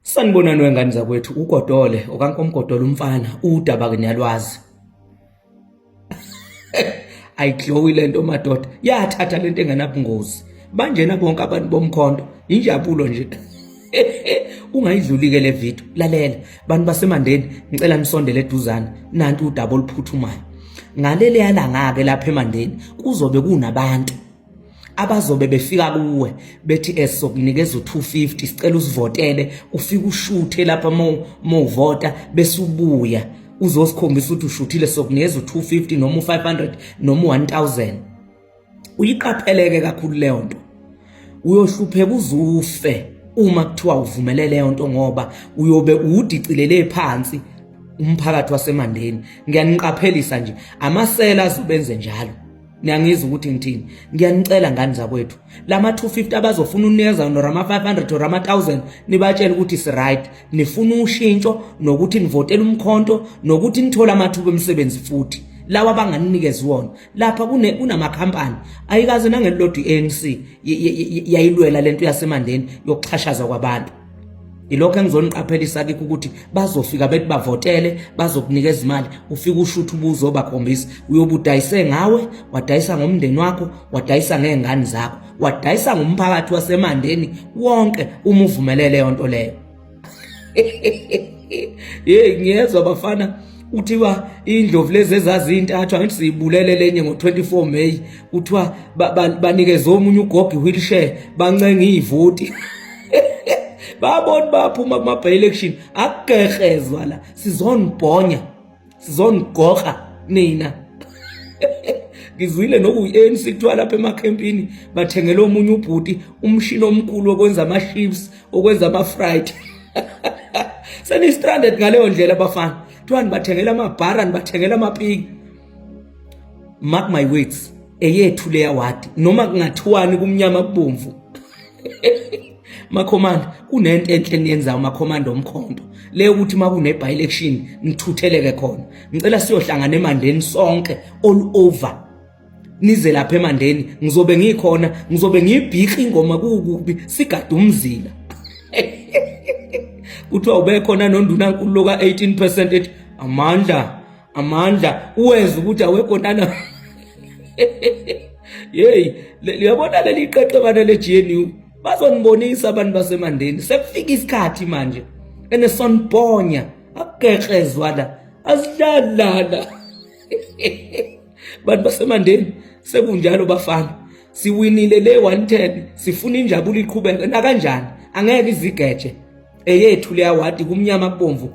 Sanibonani wengane zakwethu uGodole okaNkomgodole umfana udaba ke niyalwazi. Ayiglowi lento madoda yathatha lento engenabungozi. Banjena bonke abantu bomkhonto injabulo nje. Ungayidluli ke le video lalela bantu basemandeni ngicela nisondele eduzane nanti udaba oluphuthumayo. Ngaleli yalanga ke lapha emandeni kuzobe kunabantu abazobe befika kuwe bethi esokunikeza u250 sicela usivotele ufike ushuthe lapha mawuvota bese ubuya uzosikhombisa ukuthi ushuthile sokunikeza u250 noma u500 noma u1000. Uyiqapheleke kakhulu leyo nto, uyohlupheka uzufe uma kuthiwa uvumele leyo nto ngoba uyobe udicilele phansi umphakathi wasemandeni. Ngiyaniqaphelisa nje, amasela azobenze njalo. Niyangizwa ukuthi ngithini? Ngiyanicela ngani zakwethu, lama 250 abazofuna unikeza noma ama 500 or ama 1000, nibatshele ukuthi si right, nifuna ushintsho nokuthi nivotele umkhonto nokuthi nithole amathuba emisebenzi futhi lawa abanganinikeza wona. Lapha kunamakhampani ayikaze nangelilodwa i-ANC yayilwela lento yasemandeni yokuxhashazwa kwabantu. Ilokho engizoniqaphelisa kikho ukuthi bazofika bethi bavotele, bazokunikeza imali, ufike ushuthe ubuzo obakhombisa uyobe udayise ngawe, wadayisa ngomndeni wakho, wadayisa ngey'ngane zakho, wadayisa ngomphakathi wasemandeni wonke uma uvumele leyo nto leyo. Hey, ngiyezwa bafana, kuthiwa indlovu lezi ezazintathu angithi siyibulele lenye ngo-24 May, kuthiwa banikeze omunye ugogo i-wheelchair bancenga iy'voti. Babona baphuma kuma-by-election, akugehrezwa la, sizonibhonya, sizonigoqa nina. Ngizwile nokuyi-ANC kuthiwa lapha emakhempini bathengele omunye ubhuti umshini omkhulu wokwenza ama-chips, okwenza ama-fried. Seni-stranded ngaleyo ndlela bafana, kuthiwa nibathengela amabhara, nibathengela amapiki. Mark my words, eyethu leya wadi noma kungathiwani kumnyama kubomvu. Makhomanda, kunento enhle eniyenzayo makhomanda omkhonto le ukuthi uma kune-by election nithutheleke khona. Ngicela siyohlangana emandeni sonke all over, nize lapha emandeni, ngizobe ngikhona, ngizobe ngiyibhikha ingoma kukubi sigade umzila. Kuthiwa ubekhona nondunankulu lo ka-18% ethi amandla amandla, uweza ukuthi awekho-ntana. Yeyi, liyabona leli qeqebana le-GNU bazonibonisa abantu basemandeni. Sekufika isikhathi manje enesonibhonya, akugekrezwa la, asidlali lana bantu basemandeni. Sekunjalo bafana, siwinile le 110, sifuna injabulo iqhubeke nakanjani, angeke izigeje eyethu leya wadi kumnyama kubomvu.